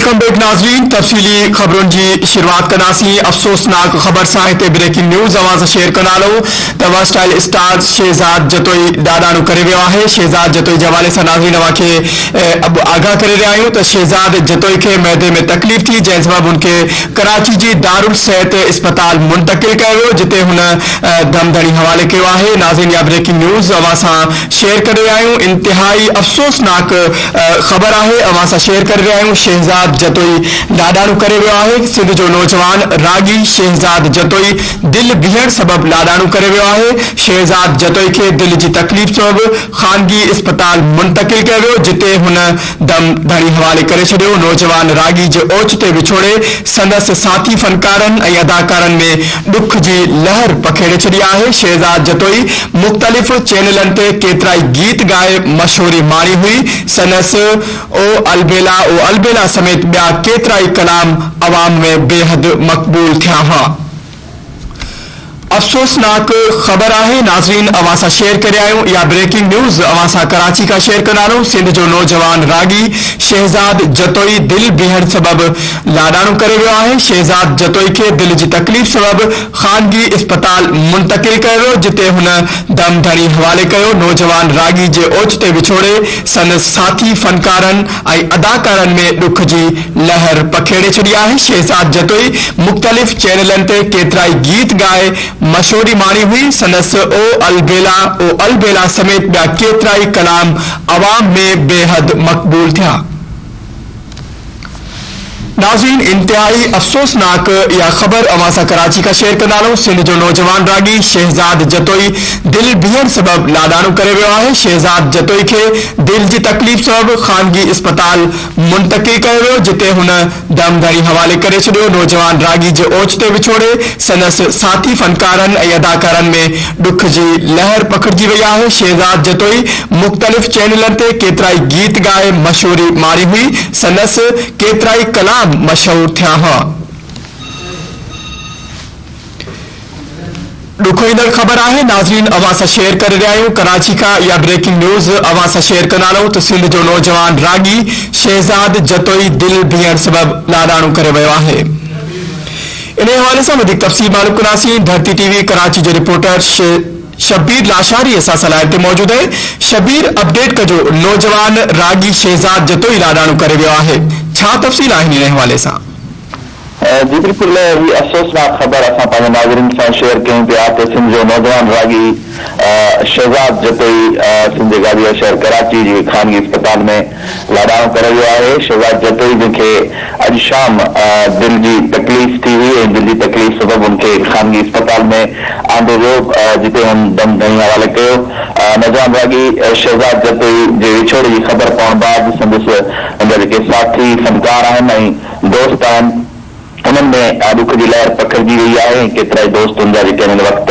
Welcome back ناظرين تفصيلي خبرن جي شروعات ڪنداسين افسوسناڪ خبر سان هتي بريڪنگ نيوز اوهان سان شيئر ڪندا هلون ته ورسٽائل اسٽار شهزاد جتوئي ڏاڏاڻو ڪري ويو آهي شهزاد جتوئي جي حوالي سان ناظرين اوهان کي آگاهه ڪري رهيا آهيون ته شهزاد جتوئي کي معدي ۾ تڪليف ٿي جنهن سبب هن کي ڪراچي جي دارالصحت اسپتال منتقل ڪيو ويو جتي هن دم ڌڻي حوالي ڪيو آهي ناظرين اها بريڪنگ نيوز اوهان سان شيئر ڪري رهيا آهيون انتهائي افسوسناڪ خبر آهي اوهان سان شيئر ڪري رهيا آهيون شهزاد جتوئي لاڏاڻو ڪري ويو آهي سنڌ جو نوجوان راڳي شهزاد جتوئي دل بيهڻ سبب لاڏاڻو ڪري ويو آهي شهزاد جتوئي کي دل جي تڪليف سبب خانگي اسپتال منتقل ڪيو ويو جتي هن دم ڌڻي حوالي ڪري ڇڏيو. نوجوان راڳي جي اوچتي وڇوڙي سندس ساٿي فنڪارن ۽ اداڪارن ۾ ڏک جي لهر پکيڙي ڇڏي آهي. شهزاد جتوئي مختلف چينلن تي ڪيترائي گيت ڳائي مشهوري ماڻي هئي. سندس او البيلا او البيلا سميت ٻيا ڪيترائي ڪلام عوام ۾ بيحد مقبول ٿيا هئا. افسوسناڪ خبر آهي ناظرين اوهان سان شيئر ڪري آيون اها بريڪنگ نيوز اوهان سان ڪراچي کان شيئر ڪندا هلون سنڌ جو نوجوان راڳي شهزاد جتوئي دل بيهڻ سبب لاڏاڻو ڪري ويو آهي شهزاد جتوئي کي دل جي تڪليف سبب خانگي اسپتال منتقل ڪيو ويو جتي هن دم ڌڻي حوالي ڪيو نوجوان راڳي جي اوچتي وڇوڙي سندس ساٿي فنڪارن ۽ اداڪارن ۾ ڏک جي لهر پکيڙي ڇڏي آهي، شهزاد جتوئي مختلف چينلن تي ڪيترائي گيت ڳائي مشهوري ماڻي هئي، سندس او البيلا او البيلا سميت ٻيا ڪيترائي ڪلام عوام ۾ بيحد مقبول ٿيا. ناظرين انتهائي افسوسناڪ اها خبر اوهان سان ڪراچي کان شيئر ڪندا هلون سنڌ جو نوجوان راڳي شهزاد جتوئي دل بيهڻ سبب لاڏاڻو ڪري ويو آهي شهزاد جتوئي کي دل جي تڪليف سبب خانگي اسپتال منتقل ڪيو ويو جتي هن دم ڌڻي حوالي ڪري ڇڏيو نوجوان راڳي جي اوچتي وڇوڙي سندس ساٿي فنڪارن ۽ اداڪارن ۾ ڏک جي لهر پکڙجي وئي آهي شهزاد جتوئي مختلف چينلن تي ڪيترائي گيت ڳائي مشهوري ماڻي هئي سندس ڪيترائي ڪلام مشهور ٿيا هئا. ڏکوئيندڙ خبر آهي ناظرين اوهان سان شيئر ڪري رهيا آهيون ڪراچي کان اها بريڪنگ نيوز اوهان سان شيئر ڪندا رهون ته سنڌ جو نوجوان راڳي شهزاد جتوئي دل بيهڻ سبب لاڏاڻو ڪري ويو آهي انهي حوالي سان وڌيڪ تفصيل معلوم ڪنداسين ڌرتي ٽي وي ڪراچي جو رپورٽر شبير لاشاري اسان سان لائيو تي موجود آهي شبير اپڊيٽ ڪجو نوجوان راڳي شهزاد جتوئي لاڏاڻو ڪري ويو آهي ڇا تفصيل آهن انهي حوالي سان. جي بلڪل هي افسوسناڪ خبر اسان پنهنجي ناظرين سان شيئر ڪيون پيا ته سنڌ جو نوجوان راڳي شهزاد جتوئي سنڌ جي گادي واري شهر ڪراچي جي هڪ خانگي اسپتال ۾ لاڏاڻو ڪري ويو آهي شهزاد جتوئي جنهن کي اڄ شام دل جي تڪليف ٿي هئي ۽ دل جي تڪليف سبب هن کي خانگي اسپتال ۾ آندو ويو جتي هن دم ڌڻي حوالي ڪيو نوجوان راڳي شهزاد جتوئي جي وڇوڙي جي خبر پوڻ بعد سندس هن جا جيڪي ساٿي فنڪار آهن ۽ دوست آهن انهن ۾ ڏک جي لهر پکڙجي وئي آهي ۽ ڪيترائي دوست هن جا جيڪي هن وقت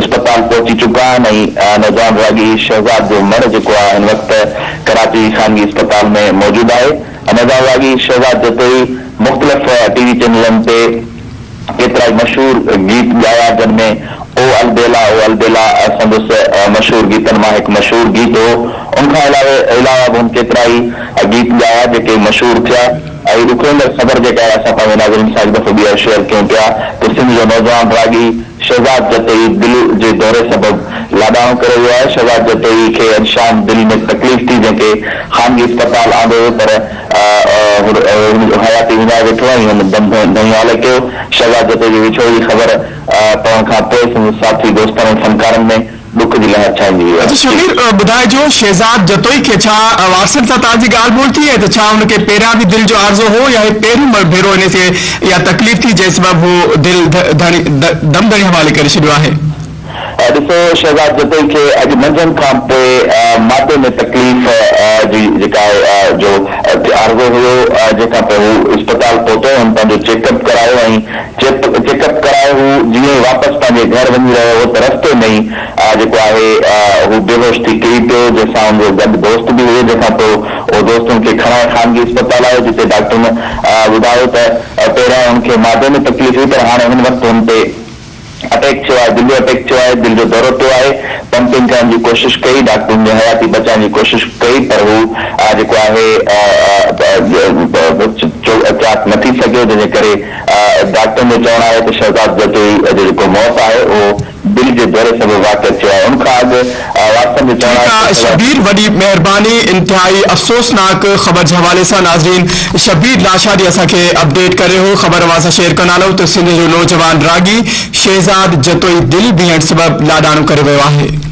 اسپتال پهچي چڪا آهن ۽ نوجوان راڳي شهزاد جو مڙهه جيڪو آهي هن وقت ڪراچي جي خانگي اسپتال ۾ موجود آهي نوجوان راڳي شهزاد جتوئي مختلف ٽي وي چينلن تي ڪيترائي مشهور گيت ڳايا جن ۾ او البيلا او البيلا سندس مشهور گيتن مان هڪ مشهور گيت هو ان کان علاوه به هن ڪيترائي گيت ڳايا جيڪي مشهور ٿيا. اهي ڏکوئيندڙ خبر جيڪا آهي اسان پنهنجي ناظرين سان هڪ دفعو ٻيهر شيئر ڪيون پيا ته سنڌ جو نوجوان راڳي شهزاد جتوئي دل جي دوري سبب لاڏاڻو ڪري ويو آهي شهزاد جتوئي کي اڄ شام دل ۾ تڪليف ٿي جنهن کي خانگي اسپتال آندو ويو پر هن جو حياتي وڃائي ويٺو ۽ هن دم ڌڻي حوالي ڪيو شهزاد جتوئي جي وڇوڙي جي خبر پوڻ کان پوء سندس ساٿي دوستن ۽ فنڪارن ۾ ڏک جي لهر ڇائنجي وئي اچ آهي. شبير ٻڌائجو شهزاد جتوئي کي ڇا وارثن سان توهان جي ڳالهه ٻولهه ٿي ۽ ته ڇا هن کي پهريان به دل جو عارضو هو يا هي پهريون ڀيرو هن کي اها تڪليف ٿي جنهن سبب هو دل ڌڻي دم ڌڻي حوالي ڪري ڇڏيو آهي. ڏسو شهزاد جتوئي کي اڄ منجهند کان پوء معدي ۾ تڪليف جي جيڪا آهي جو عارضو هيو جنهن کان پوء هو اسپتال پهتو هن پنهنجو چيڪ اپ ڪرايو ۽ چيڪ اپ ڪرائي هو جيئن ئي واپس پنهنجي گهر وڃي رهيو هو ته رستي ۾ ئي جيڪو آهي هو بيهوش ٿي ڪري پيو جنهن سان هن جو گڏ دوست به هيو جنهن کان پوء اهو دوست هن کي کڻائي خانگي اسپتال آيو جتي ڊاڪٽرن ٻڌايو ته پهريان هن کي معدي ۾ تڪليف هئي پر هاڻي هن وقت هن تي. اٽيڪ ٿيو آهي، دل جو اٽيڪ ٿيو آهي، دل جو دورو پيو آهي، پمپنگ ڪرڻ جي ڪوشش ڪئي، ڊاڪٽرن جي حياتي بچائڻ جي ڪوشش ڪئي پر هو جيڪو آهي چاق نه ٿي سگهيو، جنهن جي ڪري ڊاڪٽرن جو چوڻ آهي ته شهزاد جتوئي جو جيڪو موت آهي اهو دل جي دوري سبب واقع ٿيو آهي. ان کان اڳ وارثن جو چوڻ ٺيڪ آهي آ ته شبير وڏي مهرباني انتهائي افسوسناڪ خبر جي حوالي سان ناظرين شبير لاشاري اسان کي اپڊيٽ ڪري هو خبر اوهان سان شيئر ڪندا هلون ته سنڌ جو نوجوان راڳي شهزاد جتوئي دل بيهڻ سبب لاڏاڻو ڪري ويو آهي.